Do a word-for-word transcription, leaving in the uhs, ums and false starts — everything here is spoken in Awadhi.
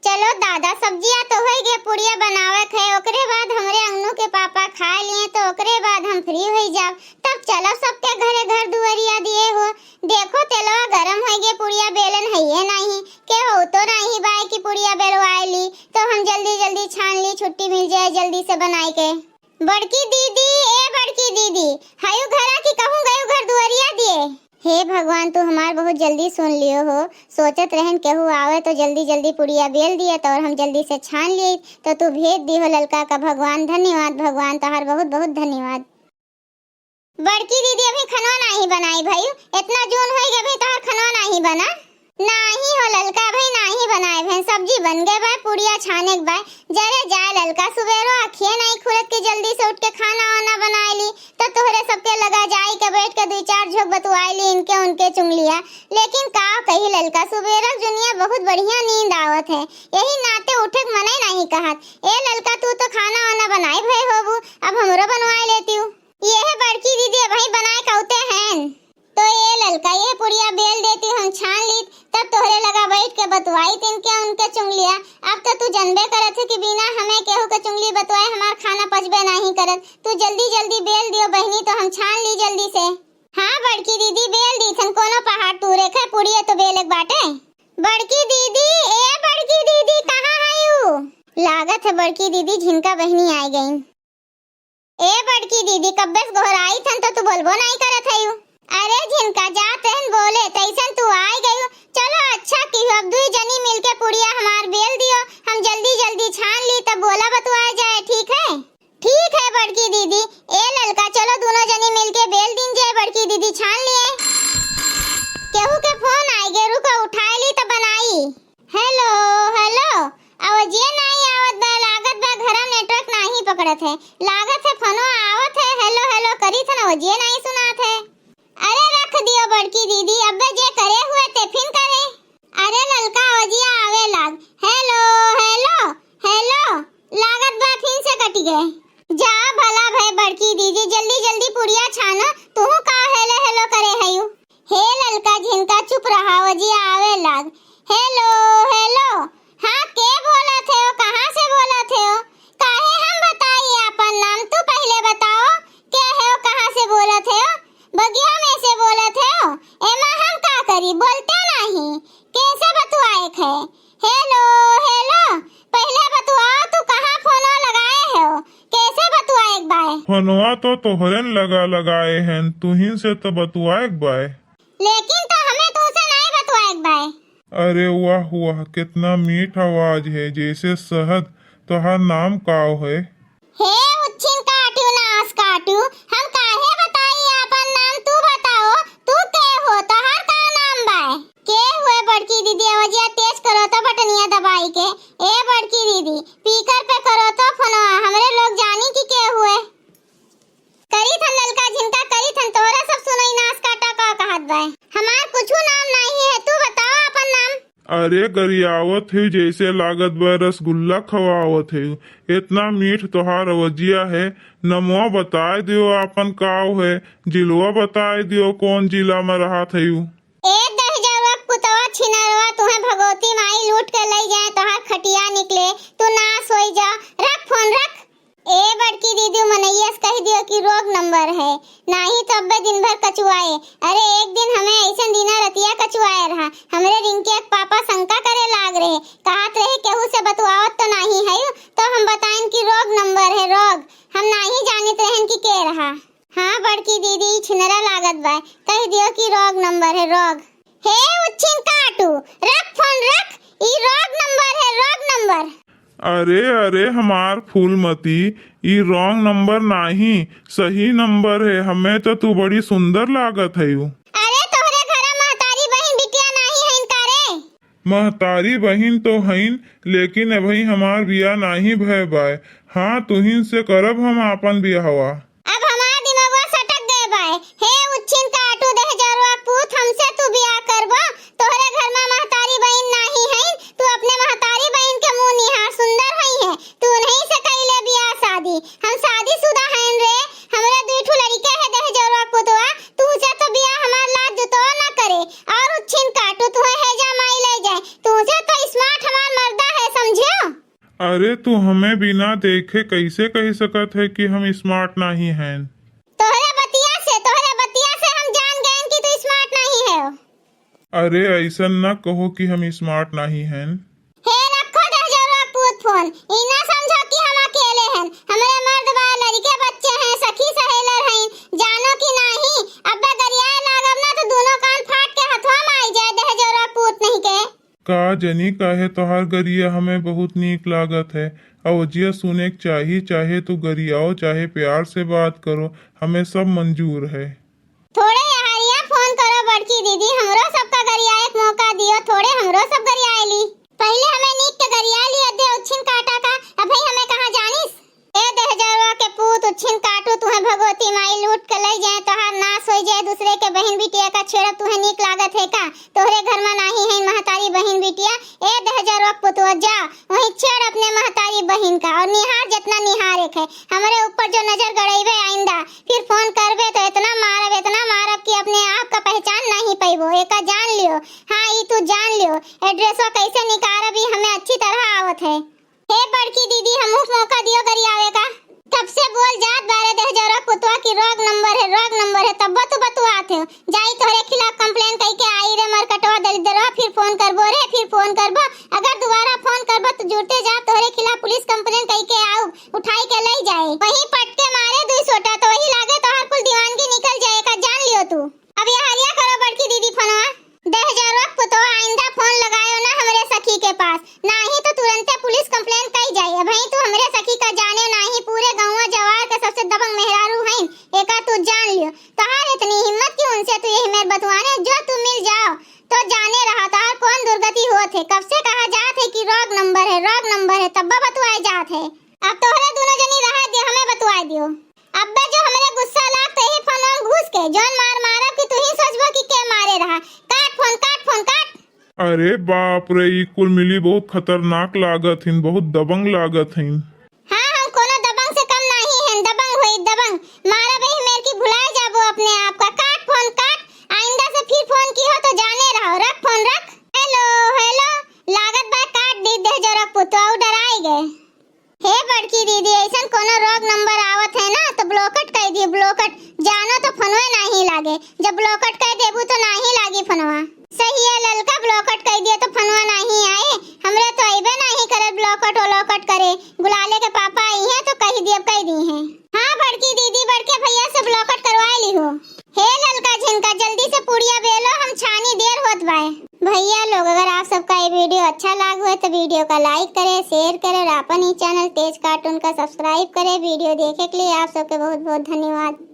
चलो दादा, सब्जिया तो होइ गए, पुड़िया बनावे के है, ओकरे बाद हमरे अंगनू के पापा खाए लिए तो ओकरे बाद हम free होइ जाब। तब चलो सबके घरे घर दुआरिया दिए हो। देखो तेलवा गरम होइ गए, पुड़िया बेलन है ये नहीं, के हो तो नहीं बाय कि पुड़िया बेलवाए ली, तो हम जल्दी जल्दी छान ली, छुट्टी मिल जाए जल्दी से बनाए के। बड़की दीदी, ए बड़की दीदी, हयू घरा की कहूँ गयू घर दुआरिया दिए? हे भगवान, तू हमार बहुत जल्दी सुन लियो हो। सोचत रहन केहू आवे तो जल्दी जल्दी पुड़िया बेल दिए तो और हम जल्दी से छान लिए, तो तू भेज दी हो ललका का। भगवान धन्यवाद, भगवान तोहार बहुत बहुत धन्यवाद। बड़की दीदी अभी खनवा नाही बनाई भयू, इतना जून होई गए अभी तोहार खनवा नाही बना। नाही हो ललका भाई, नाही बनाए भैन, सब्जी बन गए बा, पुड़िया छाने के बा। जरे जाए ललका, सुबेरो अखिए नाही खुलत के जल्दी से उठ के खाना वाना बनाए ली, तो तोहरे सबके लगा जाई के बैठ के दुई चार झोंक बतुआए ली इनके उनके चुंगलिया। लेकिन का कही ललका, सुबेरा जुनिया बहुत बढ़िया नींद आवत है, यही नाते उठे के मने नाही कहत। ए ललका, तू तो खाना वाना बनाए भय होबू, अब हमरो बनवाए लेती हूँ। ये है बड़की दीदी, अबही बनाए कौते हैं। तो ये ललका, ये पुड़िया बेल देती हम छान लीत, तब तोहरे लगा बैठ के बतुआई तिनके उनके चुंगलिया। अब तो तू जनबे करत है कि बिना हमें केहू के चुंगली बतुआए हमार खाना पचबे नाही करत। तू जल्दी जल्दी बेल दियो बहनी, तो हम छान ली जल्दी से। हाँ बड़की दीदी, बेल दी थन, कोनो पहाड़ तूरे खे, पुड़िया तो बेले के बाटे। बड़की दीदी, ए बड़की दीदी, कहाँ है यू? लागत है बड़की दीदी झिनका बहनी आए गई। ए बड़की दीदी, कब्बे से गोहराई थन तो तू बोलबो नाही करत हयू। अरे झिनका, जात रहन बोले, तैसन तू आए गयू। चलो अच्छा की, अब दुई जनी मिलके पुड़िया हमार बेल दियो, हम जल्दी जल्दी छान ली, तब बोला बतुआ जाए, ठीक है? ठीक है बड़की दीदी। ए ललका, चलो दोनों जनी मिलके बेल दीन जाए, बड़की दीदी छान लिए। केहू के फोन आए गे, रुको उठाए ली तब बनाई। हेलो, हेलो, आवाजिए नाही आवत बा, लागत बा घरा network नाही पकड़त है, लागत है फोनो आवत है, हेलो, हेलो करी थन, आवाजिए नाही सुनात है। अरे रख दियो बड़की दीदी, अबे जे करे हुए ते फिन करे। अरे ललका आवाजिया आवे लाग, हेलो, हेलो, हेलो, लागत बा फिन से कटि गए। जा भला भय बड़की दीदी, जल्दी जल्दी पुड़िया छानो, तुहू का हेलो हेलो करे हयू। हे ललका झिनका, चुप रहा, आवाजिया आवे लाग। हेलो, हेलो। हाँ, के बोलत है हो? कहाँ से बोलत है हो? काहे हम बताई आपन नाम? तू पहिले बताओ, के है हो? कहाँ से बोलत है हो? बगिया में से बोलत है हो? एमा हम का करी? बोलते नाही। कैसे बतुआए खे? हेलो, हेलो। पहिले बतुआओ, तू कहाँ फोनो लगाए हो? कैसे बतुआए के बाय? फोनवा तो तोहरेन लगा लगाए हैं, तुहिन से तो बतुआए के बाय। लेकिन तो हमें तुहसे नाई बतुआए के बाय। अरे वाह वाह, कितना मीठ आवाज है, जैसे शहद। तोहार नाम काव है? हे उच्छिन काटू, नास काटू, हम काहे बताई आपन नाम, तू बताओ, तू के हो, तोहार का नाम बाय? के हुए बड़की दीदी, आवाजिया तेज करो तो बटनिया दबाई के। ए बड़की दीदी, speaker पे करो तो फोनवा, हमरे लोग जानी कि के हुए। करी थन ललका झिनका, करी थन, तोहरा सब सुनई नास काटा का कहत बाय। हमार कुछु नाम नाही है, तू बताओ आपन नाम। अरे गरियावत है, जैसे लागत बाय रसगुल्ला खवावत है। इतना मीठ तोहार अवजिया है। नमवा बताए दियो आपन काव है, जिलवा बताए दियो कौन जिला में रहत है। ए दहिजरवा पुतवा छिनरवा, तुहे भगवती माई लूट के लई जाए, तोहार खटिया निकले, तू नास होई जा। रख फोन, रख। ए बड़की दीदी, मनैया से कह दियो कि रोग नंबर है, नाही तो अब्बे दिन भर कचुआए। अरे एक दिन हमें ऐसन दिना रतिया कचुआए रहा, हमरे रिंकी के पापा शंका करे लाग रहे, कहत रहे केहू से बतुआवत तो नाही है, तो हम बताइन कि रोग नंबर है, रोग। हम नाही जानित रहन कि के रहा। हाँ बड़की दीदी, ई छिनरा लागत बा, कह दियो कि रोग नंबर है, रोग। हे उच्छिन काटू, रख फोन रख, ई रोग नंबर है, रोग नंबर। अरे अरे हमार फूलमती, ई रोंग नंबर नाही, सही नंबर है। हमें तो तू बड़ी सुंदर लागत हयू। अरे तोहरे घरा महतारी बहिन बिटिया नाही हइन का रे? महतारी बहिन तो हइन, लेकिन अबही हमार बियाह नाही भय बाय। हाँ, तुहिन से करब हम आपन बियाहवा। अब हमार दिमगवा सटक गए बाय। हे उच्छिन काटू दहिजरवा पूत, हमसे तू बियाह करबो? तोहरे घर में महतारी बहिन नाही हइन, तू अपने महतारी बहिन के मुंह निहार, सुंदर हई है, तू उन्हीं से कइले बियाह शादी। हम शादीशुदा हइन रे, हमरे दुई ठो लड़िके है दहिजरवा पुतवा, तू से तो बियाह हमार लात जुतवा ना करे। और उच्छिन काटू तुहे हैजा माई ले जाए, तू से तो smart हमार मर्दा है, अरे, तू हमें बिना देखे कैसे कह सकत है कि हम smart नहीं हैं? तोहरे बतिया से, तोहरे बतिया से हम जान गए कि तू smart नहीं है। अरे, ऐसन न कहो कि हम smart नहीं हैं। हे रखो दहजरवा पूत फोन, ई ना समझो कि हम अकेले हैं। हमरे मर्द बा, लड़के बच्चे हैं, सखी सहेलर हैं, जानो कि नाही। अब्बे गरियाए लागब ना तो दोनों कान फाट के हथवा में आई जाए दहजरवा पूत नहीं के। का जनी काहे तोहार गरिया हमें बहुत नीक लागत है। अवजिया सुने के चाही, चाहे तू गरियाओ, चाहे प्यार से बात करो, हमें सब मंजूर है। थोड़े यहरिया फोन करो बड़की दीदी, हमरो सबका गरियाए के मौका दियो, थोड़े हमरो सब गरियाए ली। पहिले हमें नीक के गरिया लियो दे उच्छिन काटा का, अबही हमें कहाँ जानिस? ए दहजरवा के पूत उच्छिन काटू, तुहे भगवती माई लूट के लई जाए, तोहार नाश होई जाए, दूसरे के बहिन बिटिया का छेड़ब तुहे नीक लागत है का? तोहरे घर में नाही है महतारी बहिन बिटिया। ए दहजरवा के पुतवा जा, वहीं छेड़ अपने महतारी बहिन का और निहार जितना निहारे के है। हमरे ऊपर जो नजर गड़इबे आइंदा, फिर फोन करबे तो इतना मारब, इतना मारब कि अपने आप का पहचान नहीं पइबो। एका जान लियो, हाँ, ई तू जान लियो, एड्रेसवा कैसे निकारब, ई हमें अच्छी तरह आवत है। हे बड़की दीदी, हमहू मौका दियो गरियावे का। कब से बोल जात बारे दहजरवा पुतवा कि wrong number है, wrong number है, तब्बो तू बतुआत है। जाई तोहरे खिलाफ complain कई के आई रे मरकटवा दलिद्रवा, फिर फोन करबो रे, फिर फोन करबो। अगर दोबारा फोन करबो तो जुरते जा तोहरे खिलाफ पुलिस complain कई के आऊ, उठाई के लई जाए। वहीं पटके मारे दुई सोटा तो वही लागे तोहार कुल दीवानगी निकल जाए, का जान लियो तू। अब यहरिया करो बड़की दीदी फोनवा। दहजरवा पुतवा आइंदा फोन लगायो ना हमरे सखी के पास, नाही तो तुरंते पुलिस complain कई जाई। अबही तू हमरे सखी का जाने नाही, पूरे गौवा जवार के सबसे दबंग मेहरारू हईन, एका तू जान लियो। तोहार इतनी हिम्मत कि उनसे तू यही मेर बतुआने जो तू मिल जाओ तो जाने रहा तोहार कौन दुर्गति होत है। कब से कहा जात है कि wrong number है, wrong number है, तब्बा बतुआए जात है। अब तोहरे दोनों जनी रहा दे, हमें बतुआए दियो। अब्बे जो हमरे गुस्सा लाग तो यही फोन में घुस के जौन मार मारब कि तू ही सोचबो कि के मारे रहा। काट फोन, काट फोन, काट। अरे बाप रे, ई कुल मिली बहुत खतरनाक लागत हिन, बहुत दबंग लागत हिन। हाँ, हम कोनो दबंग से कम नाही हैं, दबंग होई दबंग। मारब एही मेर की भुलाए जाबो अपने आप का। काट फोन काट, आइंदा से फिर फोन की हो तो जाने रहो। रख फोन रख। हेलो, हेलो, लागत बा काट दी दहजरवा पुतवा, उ डराई गए। हे बड़की दीदी, ऐसन कोनो wrong number आवत है ना तो blocked कई दियो, blocked। जानो तो फोनवे नाही लागे, जब blocked कई देबू तो नाही लागी फोनवा। सही है ललका, blocked कई दियो तो फोनवा नाही आए, हमरे तो अइबे नाही करे blocked व्लॉकड करे। गुलाले के पापा आई हैं तो कही दियो, कई दी हैं। हाँ बड़की दीदी, बड़के भैया से blocked करवाए ली हो। हे ललका झिनका, जल्दी से पुड़िया बेलो, हम छानी, देर होत बाय। भैया लोग, अगर आप सबका ये video अच्छा लाग हुए तो video का like करे, share करे और अपन ही channel तेज cartoon का subscribe करे। Video देखे के लिए आप सबके बहुत बहुत धन्यवाद।